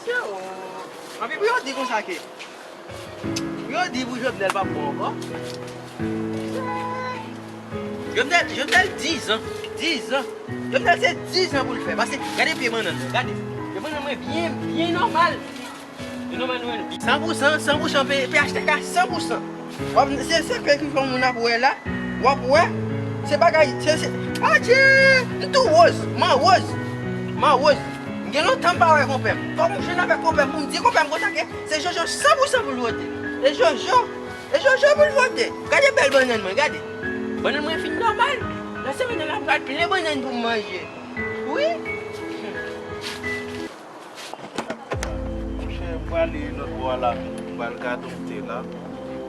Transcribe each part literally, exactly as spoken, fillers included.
Yo, anpi pou yo di konsa ke, pou yo di pou Jovenel pa bon ankò. Jovenel, Jovenel dizan, dizan. Jovenel se dizan pou l fè. Pase, gade pye bannann mwen, gade. Pye bannann mwen byen, byen nòmal. Byen nòmal, nòmal. San pou san, san pou san, P H T K, san pou san. W ap, se, se fè ki fè moun ap wè la. W ap wè. Se bagay, se, se, adje! M tou woz, man woz. Man woz. M gen lontan m pa wè konpè m. Fòk m jwenn avèk konpè m pou m di konpè m konsa ke se Jojo san pou san pou l vote. E Jojo, e Jojo pou l vote. Gade bèl bannann mwen, gade. Bannann mwen fin nòmal. Nan semèn nan, m pral plen bannann pou m manje. Wi. Monchè, m prale lòt bò a la, m pral gade yon tè la.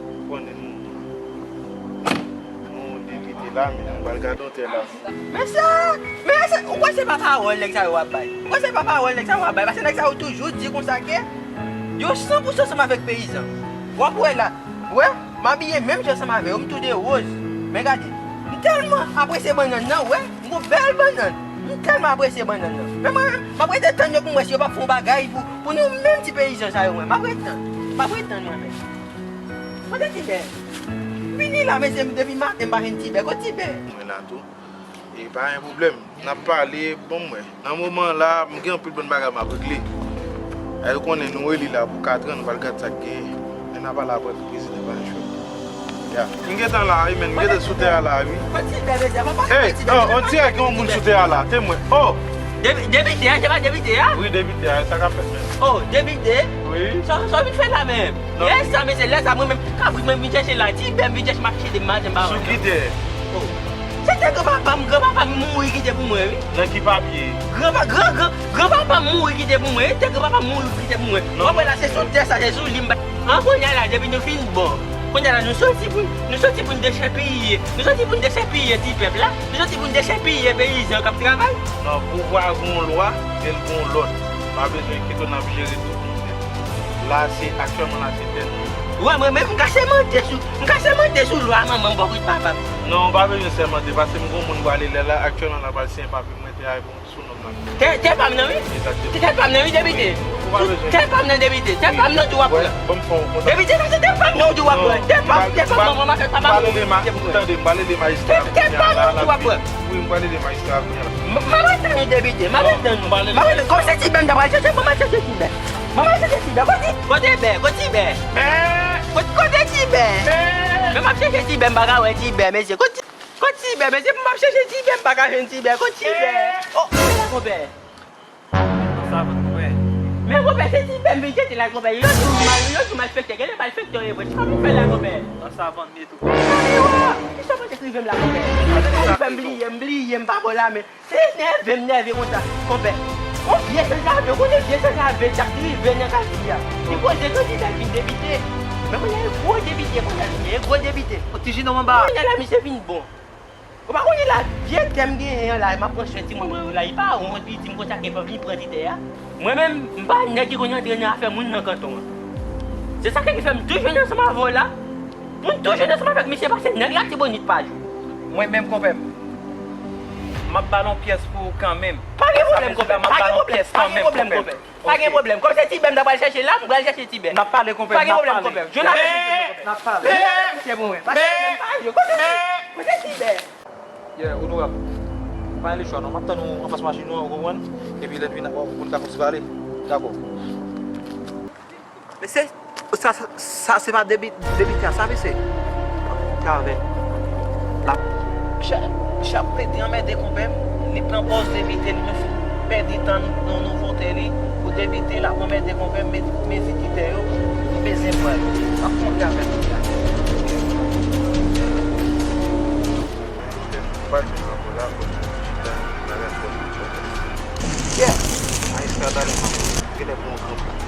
Ou konnen nou, nou depite la, men m pral gade yon tè la. Men sa, men sa, ou kwè se pa pawòl nèg sa yo ap bay? Ou kwè se pa pawòl nèg sa yo ap bay? Paske nèg sa yo toujou di konsa ke yo san pou san ansanm avèk peyizan. W ap wè la, wè, m abiye menm jan ansanm avè yo, m tou de woz. Men gade, m tèlman apresye bannann nan, wè, m gon bèl bannann. M tèlman apresye bannann nan. Men mwen menm, m ap rete tann yo pou m wè si yo p ap fè yon bagay pou, pou nou menm ti peyizan sa yo, mwen. M ap ret tann. M ap ret tann mwen menm. Kote Tibè? Vini la, mesye, m depi maten m pa jwenn Tibè. Kote Tibè? Mwen la tou. E pa gen pwoblèm. N ap pale, bon, mwen. Nan moman la, m gen anpil bann bagay m ap regle. E ou konnen nou eli la pou kat an, nou pral gad sa k genyen. Men n a pale apre tou, prezidan, pa gen chwa. Ya. M gentan la, wi, men m gentan sou tè a la, wi. Hey, oh, on dirè gen yon moun sou tè a la, temwen. Oh! Depi, depite a, se pa depite a? Wi, depite a, sa k ap fèt menm? Oh, depite? Wi. Sa, sa w vin fè la menm? Non. Lè sa, mesye, lè sa, mwen menm, kabrit mwen vin chèche la, Tibè m vin chèche, m ap chèche de maten, m pa wè. Sou ki tè? Oh. Se tè granpapa m, granpapa m mouri kite pou mwen, wi. Nan ki papye? Granpa-, gran, gran, granpapa m mouri kite pou mwen, wi. Tè granpapa m mouri kite pou mwen. Non. W ap wè la, se sou tè sa, se sou li m ba-, an, kounye a la, depi nou fin bon. Kounye a la, nou soti pou, nou soti pou n dechèpiye. Nou soti pou n dechèpiye ti pèp la. Nou soti pou n dechèpiye peyizan k ap travay. Nan pouvwa gon lwa, e l gon lòd. Pa bezwen enkyete w, n ap jere tout nou menm. La, se aktyèlman la, se tè nou. Wè, mwen menm, m ka sèmante sou, m ka sèmante sou lwa manman m, bò kote papa m. Non, w pa bezwen sèmante, paske m gon moun m prale lè la, aktyèlman la, pral siyen papye mwen, tè a pou sou non m nan. Tè, tè pa m nan, wi. Egzakteman. Tè pa m nan, wi, depite. Wi, ou pa bezwen. Tè pa m nan, depite. Tè pa m nan tou w ap pran. Ban m fè yon kontak. Depite, sa se tè pa m nan tou w ap pran. Tè pa m, tè pa m, manman m avèk papa m, depite pou mwen. Tande m, m prale de majistra. Tè, tè pa m nan tou w ap pran. Wi, m prale de majistra kounye a la. M, m ap ret tann ou, depite. M ap ret tann ou. M ap ret tann ou. Kòm se Tibè m ta pral chèche, m ap chèche Tibè. M ap chèche Tibè. Kote, kote Tibè? Kote, kote Tibè? Men m ap chèche Tibè, m pa ka wè Tibè, mesye. Kote, kote Tibè, mesye? M ap chèche Tibè, m pa ka jwenn Tibè. Kote Tibè? Oh, konpè. Sa vant mwen. Men konpè, se Tibè m vin jete la, konpè. Yo di m mal, yo di m malfektè. Genlè malfektè w ye vre. Kisa m vin fè la, konpè? Nan sa vant li tou. Kisa w panse k rive m la, konpè? Ou fè m bliye, m bliye, m pa ba w lamen. Se nève m nève konsa, konpè. Yon vye sanzave, ou konnen vye sanzave, sa k rive nan katye a. Li poze kandida vin depite. Men kounye a, e gwo depite, kounye a, e gwo depite. Yon ti jinom anba. Kounye a la, misye vin bon. Ou pa konnen la, vye tè m genyen an la, m ap pran swen timoun mwen yo la, li pa wont, li di m konsa ke fò vin pran ti tè a. Mwen menm, m pa nèg ki konn rantre nan afè moun nan kanton an. Se sa ki fè m tou jwenn ansanm avè w la, pou n tou jwenn ansanm avèk misye, paske nèg Latibonit pa jou. Mwen menm, konpè m, m ap ba l yon pyès pou ou kanmenm. Pa gen pwoblèm, konpè. Pa gen pwoblèm, pa gen pwoblèm, konpè. Pa gen pwoblèm. Kòm se Tibè m ta pral chèche la, m pral chèche Tibè. N ap pale, konpè. Pa gen pwoblèm, konpè. Jwenn avèk misye, konpè. N ap pale. Misye pou mwen. Paske mwen pa jou. Kote, kote Tibè? Yeah, onorab. Pa gen lechwa non. M ap tann ou anfas machin ou an, ou konprann? Epi lè n vin, ou konn ka konn ti pale. Dakò. Mesye, sa, sa, sa se pa debi-, depite a, sa, mesye? Travay. L ap, misye, misye ap plede anmède konpè m. Li pran pòz depite, li nou fin pèdi tan nou, nou, nou vote li pou depite, l ap anmède konpè m, men, men vizitè yo, m bezwen pran yo. M ap monte avèk nou la. Yeah, majistra talè m ap genlè pran yon kanpe.